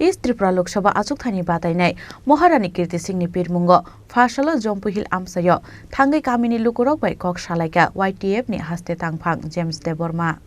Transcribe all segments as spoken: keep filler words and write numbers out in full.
East Tripura Lok Sabha achukthani batainai Maharani Kirti Singhni pirmungo pha salo Jompu Hill amchaio thangwi kamini lukurok bai kok salaikha Y T F ni haste tangphang James Debbarma.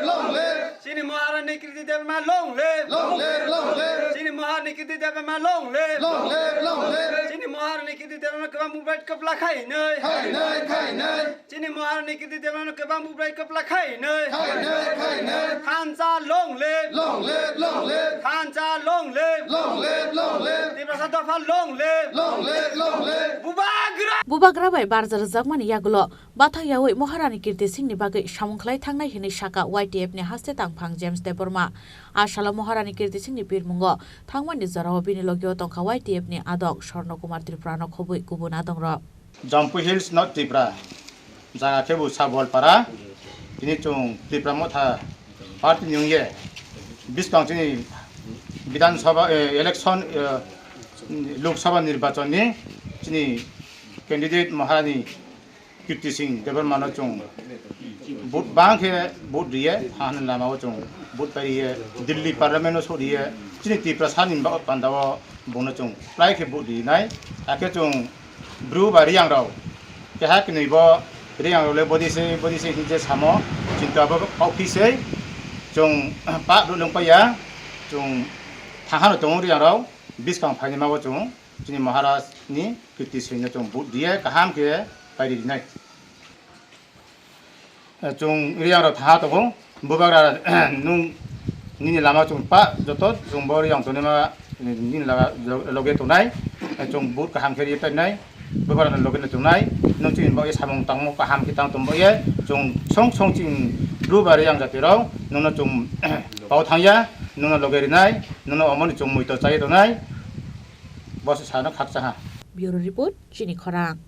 Long live! Chini Maharani Kirti Debbarma long live! Long live, long live! Chini Maharani Kirti Debbarma long live! Long live, long live! Chini Maharani Kirti Debbarma kwbang bubai kwpla khainai. Khainai, khainai! Chini Maharani Kirti Debbarma kwbang bubai kwpla khainai. Khainai, khainai! Thansa long live! Long live, long live! Thansa long live! Long live, long live! Tiprasa dopha long live! Long live, long live! Bubagra! Bubagra bai barja rwjakmani yagulo bathang yaui Maharani Kirti Singhni bagwi samung khlai thangnai hwnwi sakha Y T F ni haste tangphang James Debbarma. A salo Maharani Kirti Singhni pirmungo thangmani jorao bini logio tongkha Y T F ni adong Swarno Kumar Tripura no khobwi kubun adongrok. Jompu Hills, North Tripura, jaga khe bo Sabolpara, tini chwng Tripura Motha Party ni wngye, bwskang chini Bidhan Sabha, eh, election, eh, Lok Sabha nirbachon ni chini candidate Maharani Kirti Singh Debbarma no chwng vote bang khe vote riye, ha hwnwi lama o chwng vote pai riye, Delhi Parliament o so riye, chini Tiprasa ni ba-, panda o bono chwng prai khe vote rinai, hakhe chwng Bru ba Riyang rok, keha kwnwi bo Riyang rok le bodi se, bodi se hinje samo, chinta bo kok phi se, chwng pa rw lwng paiya, chwng thahano tongo Riyang rok, bwskang phaini ma bo chwng chini Maharaj ni Kirti Singh no chwng vote riye, kaham khe pai rinai. Chwng Riyang rok tha tongo, Bubagra nwng nini lama chwng pa joto chwng bo Riyang tongnai ma nini lama loge tongnai, chwng vote kaham khe riye painai, Bubagra no loge no tongnai, nwng chini bo samung tangmo kaham khe tang tong bo ye, chwng song song chini Bru ba Riyang jati rok nwng no chwng pao thangya, nwng no loge rinai, nwng no omo ni chwng muito chai tongnai, bo se sano khakcha ha. Bureau Report, Chini Khorang.